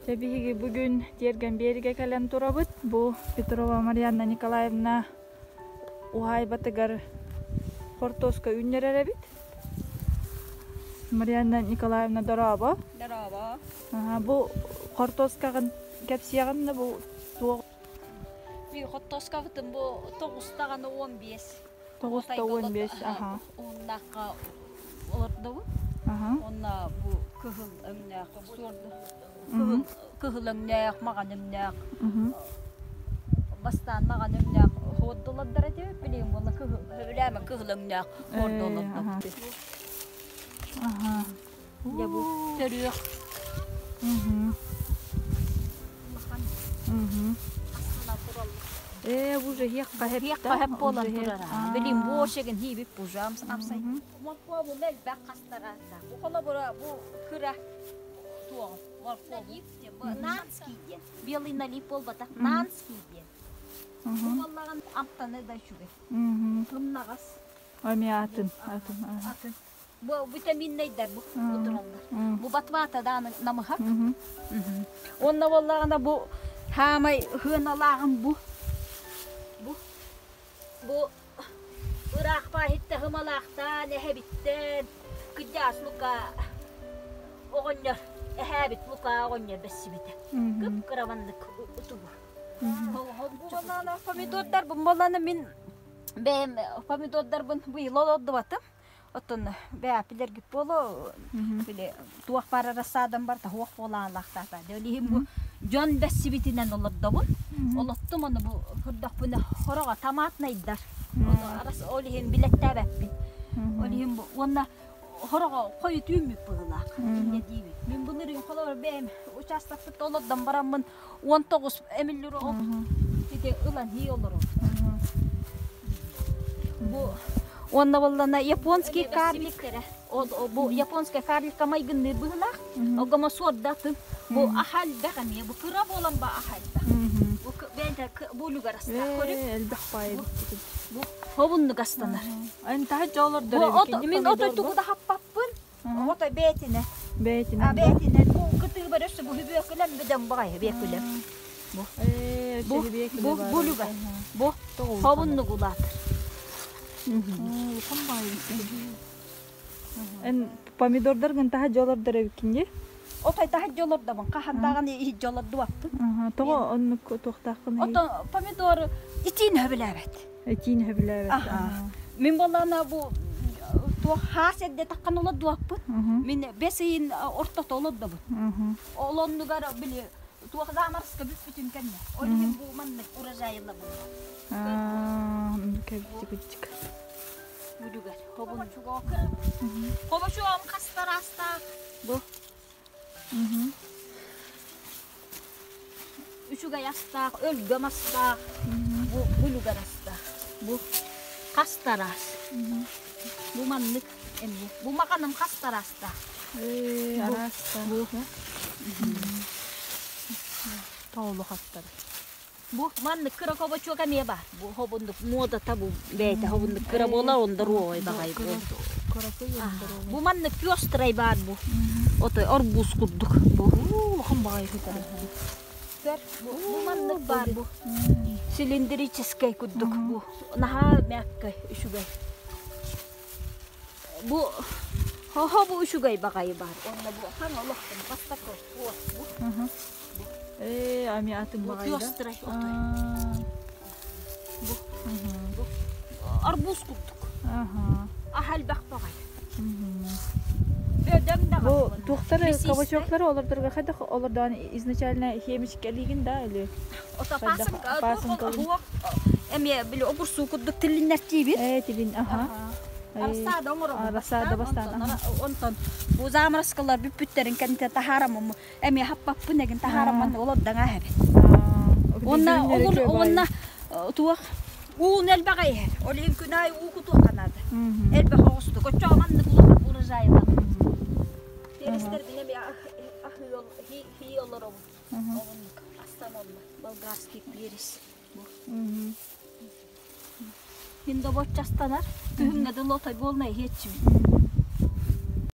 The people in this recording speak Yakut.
Дьэ биһиги бүгүн Тиэргэн Биэригэ кэлэн турабыт. Бу Петрова Марианна Николаевна уһаайбатыгар хортуоска үүннэрэр эбит. Марианна Николаевна дорообо. Дорообо. Бу хортуоскаҕын кэпсиэҕин да бу туох Би хортуоскабытын бу тоҕустаҕаны 15. Тоҕуста 15, аха. Уоннаахха олордобун. Онно бу кыһыл өҥнөөх суорду. Кыһыл кыһыл өҥнөөх, маҕан өҥнөөх. Бастаан маҕан өҥнөөх хоордулардар этибит, билигин буолла кыһыл сөбүлээмэ кыһыл өҥнөөх хоорду олордобут. Дьэ бу төрүөх. Улахан. Астына тураллар. Ээ, уже хиэх хаһеп Хиэх хаһеп буолан турар. Билин бу шегин хиибип уже амсай. Моркуобу мэлбэх хастараата. Бу холобура бу кыра туоҕу моркуобу. Нанский диэн. Белый налип буолбатах, нанский диэн. Бу буоллаҕын амтаны да үчүгэй. Тымнаҕас. Ами атын, атын. Атын. Бу витаминнайдар бу тураллар. Бу батвата дааны намыһах. Онно буоллаҕына бу хаамай хыаналааҕым бу. Бу бу ыраахпаа иһиттэ хымалаахтаан эһэбиттэн кыдьаас Лука оҕонньор эһээбит Лука оҕонньор бэссибитэ. Кып-кыра маннык утубу. Помидордар бу мин бэйэм помидордарбын быйыл олордубатым. Оттон бэйэпилэргит буолуо били туох баар рассадам бар туох буолаалаахтаата. Дьэ бу дьон бэссибитинэн олордобун. Олоттум ону бу көрдөхпүнэ хороҕо томатнайдар. Ону ол иһин билэттээбэппин. Ол иһин бу уонна хороҕо хойут үүммүт быһыылаах. Инньэ диибин. Мин былырыын холобур бэйэм учаастакпыт олордон бараммын 19 эмиллир от ити ылан хии олорор. Бу уонна буоллана японский карлик бу японская карликка майгынныыр быһыылаах. Огомо суордатын бу ахальбэх эмиэ бу кыра буолан ба ахальбэх. Бу бэйэтэ бу үлүгэр астаах көрүк. Элбэх баай Бу хобуннук астанар. Эн таһа олордор Мин отой тугу да хаппаппын. Ото бээтинэ. Бээтинэ. А бээтинэ. Бу кытыыбар өссө бу бүөкүлэм бөдөҥ баҕайы бүөкүлэм. Бу. Бу бу булуга. Бу хобуннук улаатар. Улахан баайы. Эн помидордаргын таһа дьолордор эбиккин дии? Отой таһа дьолордобун. Хаһан даҕаны иһит дьолордубаппын. Тоҕо оннук туохтааххын? Ото помидор итиин хөбүлээбэт. Этиин хөбүлээбэт. Мин буоллаҕына бу туох хаас эрдэ таххан олордубаппыт. Мин бэс ыйын ортото олордобут. Ол оннугар били туох заморозка бүппүтүн кэннэ. Ол иһин бу маннык урожайла буолла. Кэбитик. Бүдүгэр. Хобочугам хастараастаах. Бу. Үчүгэй астаах, өлгөм астаах, бу бүлүгэр астаах. Бу хастараас. Бу маннык эмиэ. Бу маҕаным хастараастаах. Араастаах. Тоолу хаттар. Бу маннык кыра кобочуок эмиэ баар. Бу хобуннук муодата бу бэйэтэ хобуннук кыра буола ондар уой баҕай бу. Бу маннык пестрай баар бу. Отой арбуз курдук бу. Улахан баҕайы сытар. Көр, бу маннык баар бу. Цилиндрическай курдук бу. Наһаа мягкай, үчүгэй. Бу хо бу үчүгэй баҕайы баар. Онно бу хаҥ олохтон бастакы бу. Ээ, ами атын Бу баҕайы да? пестрай отой. Бу. Бу арбуз курдук. Аһа элбэх баҕайы. Бөдөҥ Бу даҕаны. туохтары кабачоктары олордорго хайдах олордоон изначально химическэлиигин да или Ото хайдах пасынкалын? Туох эмиэ били огурсуу курдук тиллиннэртиибит. Ээ, тилин, аха. Рассада оҥоробун. Рассада бастаан. Онтон бу заморозкалар бүппүттэрин кэннэ таһаараммын эмиэ хаппаппын эгин таһаараммын олордаҥа эһэбин. Уонна уонна туох уун элбэх иһэр. Ол иһин күн аайы уу кутуохха наада. Элбэх оҕустук. Оччоҕо маннык улахан урожайланар. Перестэрбин эмиэ хии олоробун. Оннук астаналлар. Болгарский перец. Мин да боччастанар. Күһүҥҥэ дылы отой буолна иһиэччибин.